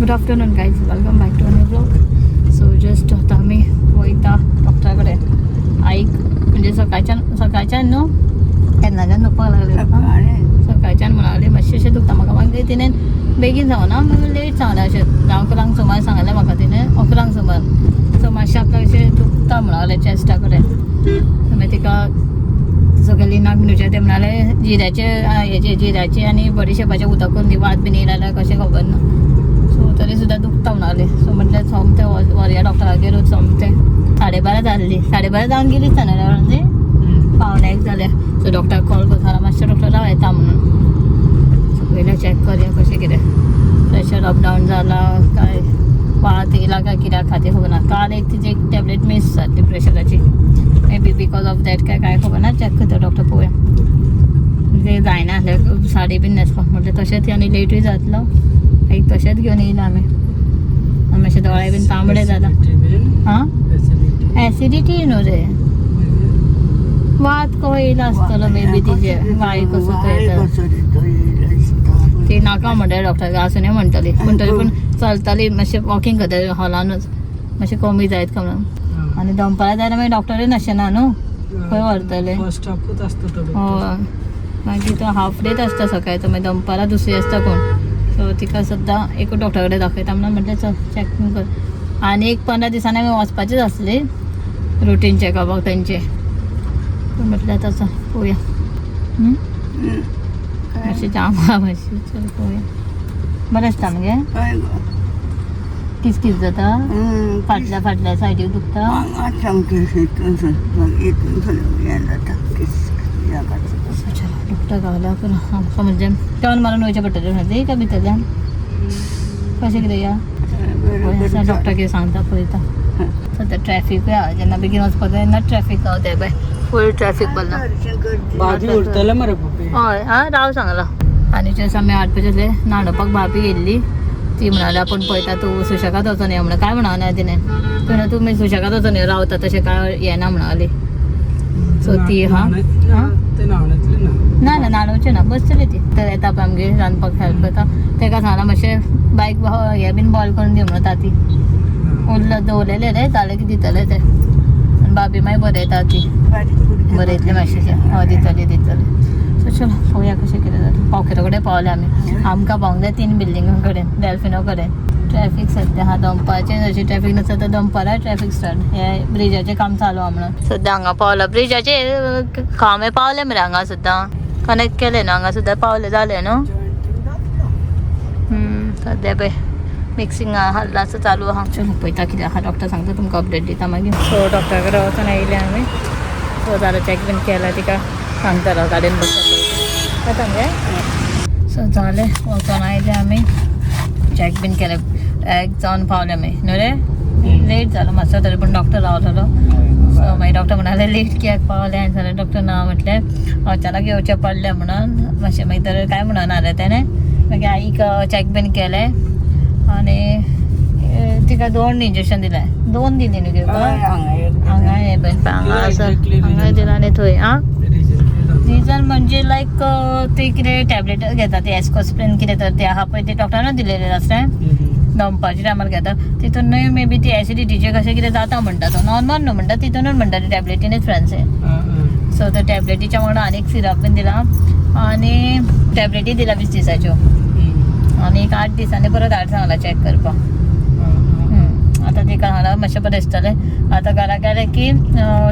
Good afternoon guys, welcome back to new vlog. So just आता आमी वयता डॉक्टरा कडेन. आईक म्हणजे सकाळच्यान सकाळच्यान न्हू, केन्नाच्यान दुखपाक लागलें. सकाळच्यान म्हणा लागली मातशें अशें दुखता म्हाका. मागीर तिणें बेगीन सांगना, मागीर लेट सांगलें अशें 11 अकरांक सुमार सांगलें म्हाका तिणें, 11 अकरांक सुमार. सो मातशें आपल्याक अशें दुखता म्हणा लागलें चेस्टा कडेन. मागीर तिका सगळें लिनाक बीन विचारलें, ते म्हणाले जिऱ्याचे, हेजे जिऱ्याचे आनी बडिशेपाचें उदक करून दी, वात बीन येयला जाल्यार कशें खबर ना. सो तरी सुद्दां दुखता म्हणाले. सो म्हटलें सोमतें व्हरया डॉक्टरागेरूच सोमतें. 12:30 जाल्ली, 12:30 जावन गेली दिसता न्ही, 12:45 जालें. सो डॉक्टराक कॉल करता मातशें, डॉक्टर राव येता म्हणून. सो पयलें चॅक करया कशें कितें, प्रेशर अप डावन जाला काय, वात येयला काय कित्याक खातीर खबर ना. काल एक तिची एक टॅबलेट मीस जाली प्रेशराची, may be because of that काय काय खबर ना. चॅक करता डॉक्टर, पळोवया. ते जायना आसलें, साडी बीन न्हेसपाक म्हटलें तशेंच आनी लेटूय जातलो. एक तशेंच घेवन येयला आमी आनी मातशे दोळे बीन तांबडे जाला. हां, एसिडिटी न्हू रे, वात को येयला आसतलो मे बी, तिजे वाय कसो तो येता. ती नाका म्हणटा डॉक्टर, आसून म्हणटली पूण तरी पूण चलताली मातशें, वॉकिंग करताली हॉलानूच, मातशें कमी जायत का म्हणून. आनी दनपारां जाल्यार मागीर डॉक्टरूय नासचे ना न्हू, खंय व्हरतले? फर्स्ट हाफूच आसता तो. हय, मागीर तो हाफ डेच आसता सकाळचो, मागीर दनपारां दुसरी आसता कोण. सो तिका सद्दां एकूच डॉक्टरा कडेन दाखयता म्हणून म्हटलें चल चॅक कर. आनी एक 15 दिसांनी आमी वचपाचीच आसली रुटीन चॅकअपाक तेंचे, पूण म्हटलें आतां चल पळोवया. मातशें जाम आहा मातशें, चल पळोवया. बरें आसता मगे, किस किस जाता फाटल्या फाटल्या सायडीक दुखता. सो चलो, डॉक्टर गावला पूण आमकां म्हणजे टर्न मारून वयचें पडटलें न्ही काय भितरल्यान कशें कितें या. डॉक्टर कितें सांगता पळयता. सद्या ट्रॅफिकूय आहा, जेन्ना बेगीन वचपाक जाय तेन्ना ट्रॅफीक गावता बाय, फूल ट्रॅफीक पडला. भाजी उरतले मरे पप्पी. हय, आं राव सांगला. आनी जस्ट आमी हाडपाचें आसलें न्हाणोवपाक, भाभी येयल्ली. ती म्हणाली आपूण पळयता, तूं सुशेगाद वचोन यो म्हणून. काय म्हणना तिणें, तुवें तुमी सुशेगाद वचोन यो, रावता तशें काय येना म्हणाली. सो ती हा. ते न्हावणेतली ना? ना ना, न्हाणोवचें ना, बसतली ती. तर येता पळय आमगेर रांदपाक हेल्प करता. तेका सांगलां मातशें बायक हें बीन बॉयल करून दी म्हणून, ताती उरलं दवरलेलें रे, जालें की दितलें तें. आनी भाभी मागीर बरयता, ती बरयतली मातशें. हय, दितली दितली. सो चलो पळोवया कशें कितें जाता. पावखेरो कडेन पावले आमी, आमकां पावूंक जाय तीन बिल्डिंगां कडेन, डेल्फिनो कडेन. ट्रॅफीक सद्या आहा, दनपारचें जशी ट्रॅफीक नासता तर दनपारां ट्रॅफीक स्टार्ट. हे ब्रिजाचें काम चालू आहा म्हणून सद्या हांगा पावला. ब्रिजाचें काम हें पावलें मरे, हांगा सुद्दां कनेक्ट केलें न्हू, हांगा सुद्दां पावलें, जालें न्हू. सद्या पळय मिक्सिंग हल्लाचो चालू आहा. चलो पळयता कितें आहा, डॉक्टर सांगता तुमकां, अपडेट दिता मागीर. सो डॉक्टरा कडेन वचून आयिल्ले आमी. सो जालें, चॅक बीन केला, तिका सांगता राव, गाडयेन बसता पळय मगे. सो जालें, वचोन आयले आमी, चॅक बीन केलें, एक जावन पावले आमी न्हू रे. लेट जालो मातसो तरी पूण डॉक्टर रावलेलो. सो मागीर डॉक्टर म्हणाले लेट कित्याक पावले? हांवें सांगलें डॉक्टर ना म्हटलें अचानक येवचें पडलें म्हणून मातशें. मागीर तर काय म्हणून आलें तेणें. मागीर आईक चॅक बीन केलें आनी तिका दोन इंजेक्शन दिलें, दोन दिली न्हू तिका. हांगा हे पळय हांगा आसा, हांगा दिला आनी थंय. आं, रिजन म्हणजे लायक ते कितें टॅबलेट घेता, ते एस्कोस्प्रिन कितें तर ते आहा पळय, ते डॉक्टरान दिलेले आसता, दनपारच्या टायमार घेता. तितून न्हय मे बी ती एसिडिटीचे कशें कितें जाता म्हणटा, तो नॉर्मल न्हू म्हणटा, तितूनच म्हणटा ती टॅबलेटीनच फ्रेंड्स. सो त्या टॅबलेटीच्या वांगडा आनी एक सिरप बीन दिला आनी टॅबलेटी दिला 20 दिसाच्यो आनी एक 8 दिसांनी परत हाड सांगला चॅक करपाक. आतां तिका सांगला मातशें बरें दिसतलें. आतां घरा गेलें की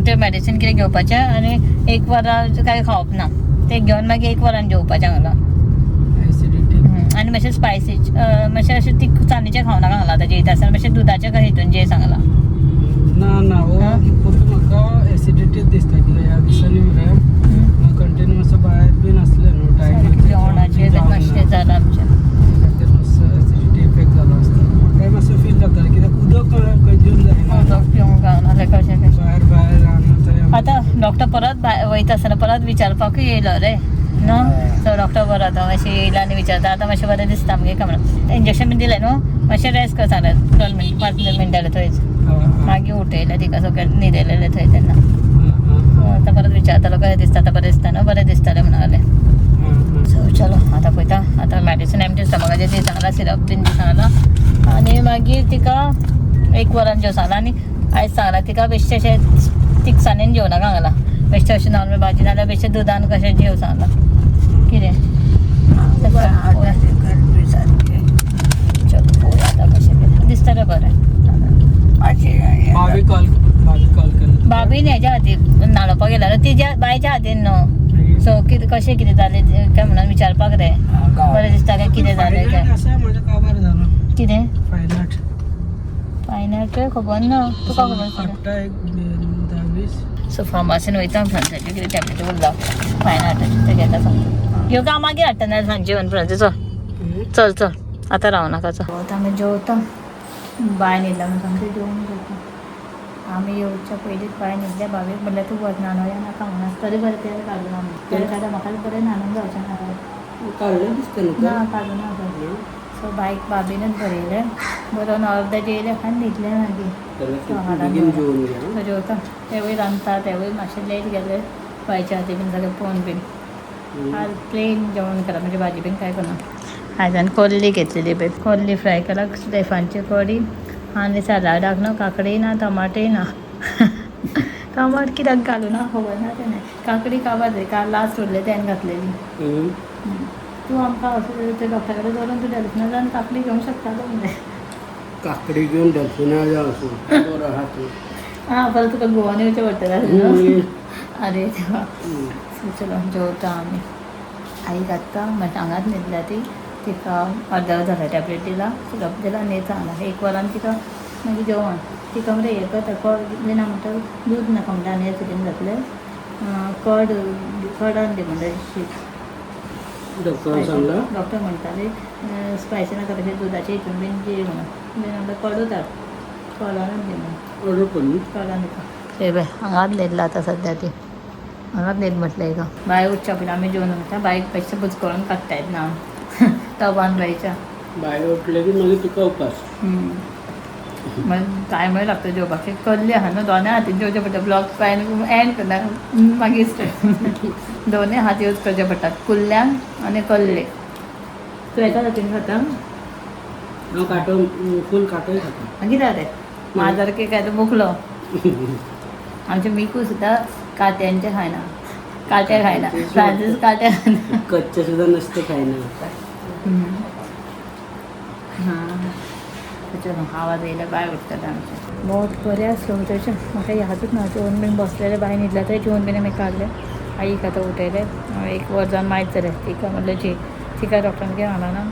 तें मेडिसीन कितें घेवपाचें आनी एक वरां कांय खावप ना, तें घेवन मागीर एक वरान जेवपाचें सांगलां. आनी मातशें स्पायसी, मातशें अशें तीख चांदीचें खावं नाका सांगलां. आतां जेयता आसतना मातशें दुदाचें कशें हितून जेय सांगलां. ना ना, हो पप्पी, म्हाका एसिडिटी दिसता कित्याक ह्या दिसांनी मरे कंटिन्यू मातसो भायर बीन आसलें न्हू. जेवणाचें मातशें जालां आमचें. खातीर मातसो एसिडिटी इफेक्ट जालो आसता. म्हाकाय मातसो फील जातालें कित्याक उदक कंज्यूम जायना. उदक पिवंक गावना कशें कशें. भायर भायर रानां. आतां डॉक्टर परत भायर वयता आसतना परत विचारपाकूय येयलो रे न्हू. सो डॉक्टर बरो आतां मातशें येयला आनी विचारता, आतां मातशें बरें दिसता मगे काय म्हणून. इंजेक्शन बीन दिलें न्हू, मातशें रेस्ट कर सांगलें, 2 मिनट 5 मिनटां थंयच. मागीर उठयलें तिका, सगळें न्हिदयलेलें थंय तेन्ना. आतां परत विचारतालो कशें दिसता आतां, बरें दिसता न्हू, बरें दिसतालें म्हणाले. सो चलो आतां पळयता, आतां मेडिसिन एमटी स्टमकाचें दी सांगलां, सिरप बीन दी सांगलां. मागीर तिका एक वरान जेव सांगलां आनी आयज सांगलां तिका बेश्टें अशें तिकसाणेन जेवनाका सांगलां, बेश्टें अशें नॉर्मल भाजी नाल्यार बेश्टें दुदान कशें जेव सांगलां. कितें चल पळोवया आतां कशें कितें दिसतलें बरें. भाभी कॉल, भाभी कॉल केला. भाभीन हेज्या खातीर न्हाणोवपाक गेला तिज्या बायच्या हातीन न्हू, सो कितें कशें कितें जालें काय म्हणून विचारपाक रे, बरें दिसता काय कितें जालें काय. आसा म्हजें काबार जालां. कितें? Fine art. फायन आर्ट खबर ना तुका, खबर आसा? आठा एक 10 20. सो फार्मासीन वयता, फ्रांसाचे कितें टॅबलेट उरला फायन आर्टाचे ते घेता सांगता. ह्यो काम मागीर हाडटा ना सांजचे येवन फ्रांसीचो. चल चल आतां राव नाका, चल आतां आमी जेवता. बाय न्हिदला म्हणून सामकें जेवण करता. आमी येवच्या पयलींच बाय न्हिदल्या. भाभीक म्हणल्यार तूं वच न्हाणोया नाका म्हणून, तरी बरें तेल काडूं ना म्हणून. तेल काडल्यार म्हाका बरें न्हाणून जावचें ना. काडलें दिसता न्हू? ना, काडूं ना. सो बायक भाभीनच भरयलें, बरोवन अर्दें जेयलें आनी न्हिदलें मागीर. बेगीन जेवन घे. सो जेवता, तेवूय रांदता, तेवूय मातशें लेट गेले बायच्या हाती बीन सगळें पळोवन बीन. आज प्लेन जेवण केलां, म्हणजे भाजी बीन काय करना. आयज कोल्ली घेतलेली पळय, कोल्ली फ्राय केला, रेफांची कडी आनी सॅलाडाक न्हू काकडी ना, टमाटय ना. टमाट कित्याक घालूं ना खबर ना तेणें. काकडी काबार जाली, काल लास्ट उरले तेणें घातलेली. तूं आमकां हॉस्पिटल ते डॉक्टरा कडेन दवरून तूं डॅल्फिना जावन काकडी घेवंक शकतालो म्हणजे. काकडी घेवन डॅल्फिना जावं वचून बरो आहा तूं. आं, परत तुका गोवान येवचें पडटलें न्हू. अरे देवा. सो चलो जेवता आमी. आईक आत्तां मातशें हांगाच न्हिदल्या ती. तिका अर्दा वर जालें टॅबलेट दिला, सिरप दिला, न्हीद सांगला. एक वरान तिका मागीर जेवण. तिका मरे हें करता, कर्ड दिना म्हणटा, दूद नाका म्हणटा आनी एसिडीन जातलें, कर्ड कर्डान दी म्हणटा शीत. डॉक्टरान सांगला? डॉक्टर म्हणटाले स्पायसी नाका, तशें दुदाचें हितून बीन दी म्हणून. बीन म्हणटा कडूच हाड, कर्डानूच दी म्हणून. ऑर्डर करून. कर्डान दिता. हे पळय हांगाच न्हिदला आतां सद्या ती, हांगाच न्हीद म्हटलें हिका. बाय उठच्या पयलीं आमी जेवन वता, बायक बेश्टें बुचकळून काडटायत ना टबान बायच्या. बाय उठले की मागीर तुका उपास. मागीर टायमय लागता जेवपाक. कल्ली आहा न्हू, दोनाय हातीन जेवचें पडटा. ब्लॉग पायन एंड करना मागीर स्टार्ट. दोनूय हात यूज करचे पडटात, कुल्ल्यांक आनी कल्लेक. तूं एकाच हातीन खाता? हांव कांटो, फूल कांटोय खाता. मागीर जालें माजर की काय तो बुकलो. आमचे मिकू सुद्दां कात्यांचे खायना, काटे खायना, फ्रांसीस काटे खायना. कच्चे सुद्दां नुस्तें खायना. हां, चलो आवाज येयला, बाय उठतलें आमचें. बहुत बरें आसलो तशें म्हाका यादूच ना. जेवन बीन बसलेलें, बाय न्हिदला थंय जेवन बीन आमी काडलें. आईक आतां उठयलें, एक वर जावन मायज जालें. तिका म्हणलें जी तिका डॉक्टरान कितें सांगलां ना,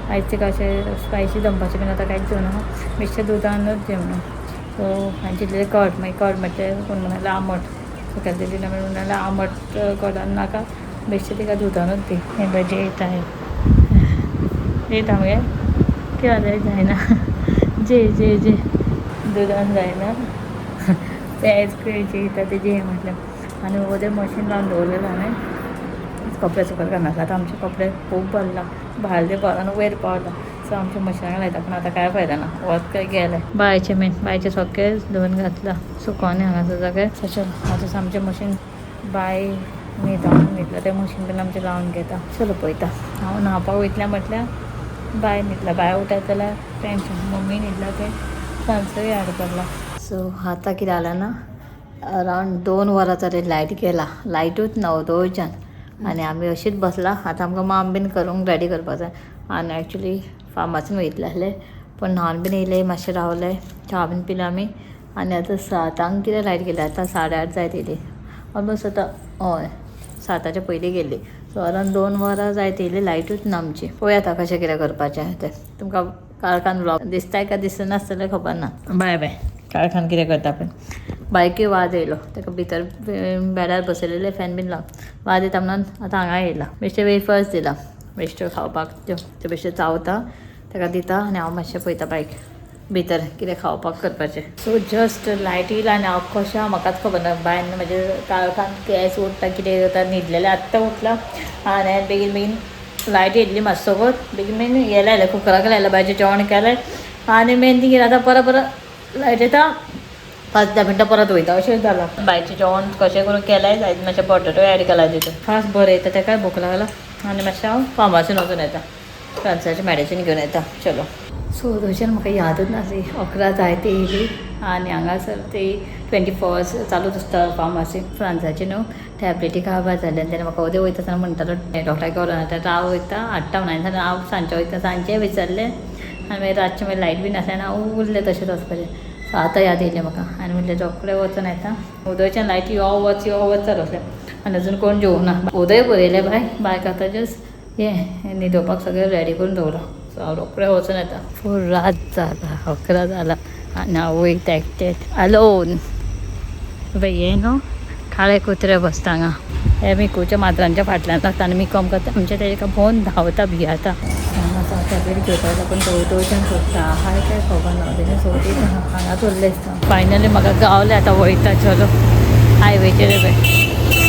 आयज तिका अशें स्पायसी दनपारचें बीन आतां कांयच जेवना, बेश्टें दुदानूच जेवना. सो हांवें चिंतलें कर्ड, मागीर कर्ड म्हटलें कोण म्हणलें आमट, सो केन्ना दिना म्हणलें आमट कर्डान नाका, बेश्टें तिका दुदानूच दी. हें पळय जेयता, जेयता मगे कितें जालें, जायना जे जे जे दुदान जायना पेज जेयता ते जे म्हटलें. आनी वोदें मशीन लावन दवरलेलें हांवें, कपडे सुकत घालनासलें. आतां आमचे कपडे खूब भरला, भायले भरून वयर पावला. सो आमच्या मशिनाक लायता, पूण आतां कांय फायदा ना, वत काय गेलें. बायचें मेन बायचें सगळें धुवन घातलां, सुकोवनी हांगासर सगळें. सो चलो आतां आमचें मशीन बाय न्हिदोन न्हिदलां तें मशीन बीन आमचें लावन घेता. चलो पळयता. हांव न्हांवपाक वयतलें म्हटल्यार बाय न्हिदला, बाय उठत जाल्यार टेंशन. मम्मी न्हिदला तें फ्रांसूय याद पडला. सो आतां कितें जालें ना, अरावंड 2 वरां जालीं लायट गेला, लायटूच ना वदोळच्यान आनी आमी अशीच बसला. आतां आमकां माम बीन करूंक रेडी करपाक जाय. आनी एक्चुली फार्मासीन वयतलें आसलें, पूण न्हावन बीन येयलें, मातशें रावलें, च्या बीन पिलो आमी. आनी आतां 7 कितें लायट गेली, आतां 8:30 जायत येयली ऑलमोस्ट. आतां हय 7च्या पयलीं गेली. सो अरावंड 2 वरां जायत येयली, लायटूच ना आमची. पळोवया आतां कशें कितें करपाचें तें. तुमकां काळखान व्लॉग दिसताय काय दिसनासतलें खबर ना. बाय बाय. काळखान कितें करता पळय. बायकूय वाज येयलो, ताका भितर बेडार बसयलेलें, फॅन बीन लावन वाज येता म्हणून आतां हांगा येयला. बेश्टे वेफर्स दिला बेश्टे खावपाक, त्यो ते बेश्टे चावता, ताका दिता. आनी हांव मातशें पळयता बायक भितर कितें खावपाक करपाचें. सो जस्ट लायट येयला आनी हांव कशें आहा म्हाकाच खबर ना. बायन म्हजे काळखान केंस उडटा कितें जाता, न्हिदलेलें आत्तां उठलां. आनी बेगीन बेगीन लायट येयल्ली मातसोच, बेगीन बेगीन हें लायलें, कुकराक लायलें, बायचें जेवण केलें. आनी मेन ती कितें आतां परत परत लायट येता, 5-10 मिनटां परत वयता अशें जालां. बायचें जेवण कशें करून केलें, जायत मातशें बटाटो एड केला तितून, फास्ट बरें येता. तेकाय भूक लागला. आनी मातशें हांव फार्मासीन वचून येता, फ्रांसाचें मेडिसीन घेवन येता. चलो. सो थंयच्यान म्हाका यादच नासली. 11 जायत येयली आनी हांगासर ती 24 आवर्स चालूच आसता फार्मासी. फ्रांसाची न्हू टॅबलेटी काबार जाली आनी तेन्ना म्हाका उद्या वयता आसतना म्हणटालो डॉक्टराक व्हरोन आतां हांव वयता हाडटा म्हणून. आनी हांव सांजचें वयता, सांजचें विसरलें आनी मागीर रातचें मागीर लायट बी नासलें आनी हांव उरलें तशेंच वचपाचें. सो आतां याद येयलें म्हाका आनी म्हणलें रोखडें वचून येता. उदयच्यान लायटी यो वच यो वच चालू आसलें आनी अजून कोण जेवना. उदय बरयलें बाय बायक आतां जस्ट हें न्हिदोवपाक सगळें रेडी करून दवरलां. सो हांव रोखडें वचून येता. फूल रात जाला, 11 जाला आनी हांव वयता एकटें अलोन. बाय हें न्हू काळे कुत्रे बसता हांगा. हे मिकूच्या माजरांच्या फाटल्यान लागता आनी मिकम करता म्हणजे तेका भोवन धांवता भियाता. हांगा टॅबलेट घेवपाक लागून तो वयच्यान सोदता हाय काय खबर ना. तेजें सोदीत हांगाच उरलें दिसता. फायनली म्हाका गावलें. आतां वयता, चलो हायवेचेर. बाय.